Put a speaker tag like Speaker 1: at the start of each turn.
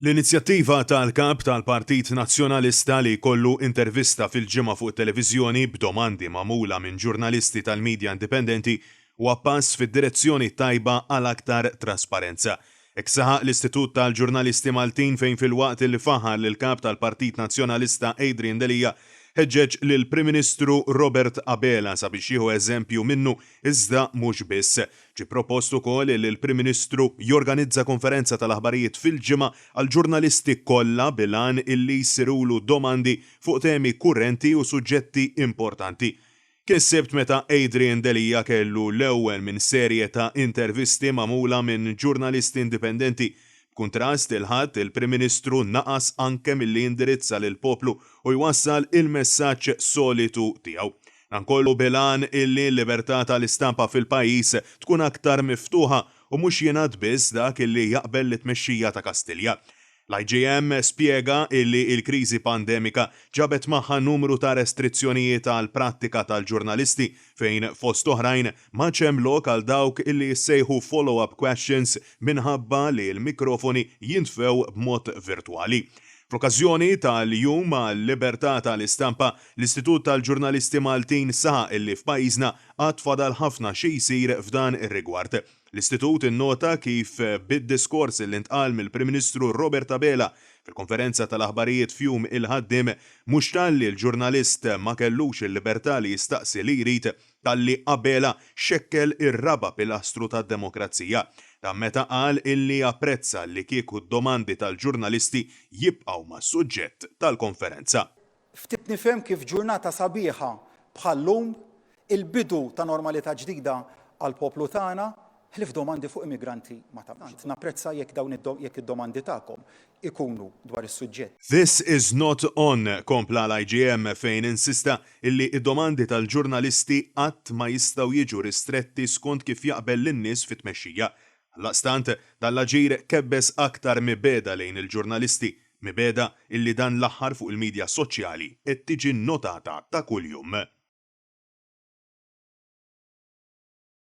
Speaker 1: L-inizjattiva tal-Kap tal-Partit Nazzjonalista li jkollu intervista fil-ġimgħa fuq it-televiżjoni b'domandi magħmula minn ġurnalisti tal-midja indipendenti huwa pass fid-direzzjoni t-tajba għal aktar trasparenza. Hekk saħaq l-Istitut tal-Ġurnalisti Maltin fejn filwaqt li faħħar lill-Kap tal-Partit Nazzjonalista Adrian Delia ħeġġeġ lill-Prim Ministru Robert Abela sabiex jieħu eżempju minnu iżda mhux biss. Ġie propost ukoll li l-Prim Ministru jorganizza konferenza tal-aħbarijiet fil-ġimgħa għall-ġurnalisti kollha bil-għan illi jsirulu domandi fuq temi kurrenti u suġġetti importanti. Kien is-Sibt meta Adrian Delia kellu l-ewwel minn serje ta' intervisti magħmula minn ġurnalisti indipendenti. B'kuntrast, il-Ħadd il-Prim Ministru naqas anke milli jindirizza lill-poplu u jwassal il-messaġġ solitu tiegħu. Dan kollu bil-għan illi l-libertà tal-istampa fil-pajjiż tkun aktar miftuħa u mhux jingħad biss dak illi jaqbel lit-tmexxija ta' Kastilja. L-IGM spjega illi l-kriżi pandemika ġabet magħha numru ta' restrizzjonijiet għall-prattika tal-ġurnalisti fejn fost oħrajn m'għadx hemm lok għal dawk illi jissejħu follow-up questions minħabba li l-mikrofoni jintfew b'mod virtwali. Fl-okkażjoni tal-Jum għal-Libertà tal-Istampa, l-Istitut tal-Ġurnalisti Maltin saħaq illi f'pajjiżna għad fadal ħafna xi jsir f'dan ir-rigward. L-Istitut innota kif bid-diskors li ntqal mill-Prim Ministru Robert Abela fil-konferenza tal-aħbarijiet f'Jum il-Ħaddiem, mhux talli l-ġurnalist ma kellux il-libertà li jistaqsi li jrid, talli Abela xekkel ir-raba' pilastru tad-demokrazija. Dan meta qal illi japprezza li kieku d-domandi tal-ġurnalisti jibqgħu mas-suġġett tal-konferenza.
Speaker 2: Ftit nifhem kif ġurnata sabiħa bħal-lum, il-bidu ta' normalità ġdida għall-poplu tagħna, ħlief domandi fuq immigranti ma tagħmlux. Napprezza jekk dawn jekk id-domandi tagħkom ikunu dwar is-suġġett.
Speaker 1: This is not on, kompla l-IGM fejn insista illi d-domandi tal-ġurnalisti qatt ma jistgħu jiġu ristretti skont kif jaqbel lin-nies fit-tmexxija. Għaldaqstant, dan l-aġir kebbes aktar mibegħda lejn il-ġurnalisti, mibegħda illi dan l-aħħar fuq il-midja soċjali qed tiġi nnotata ta' kuljum.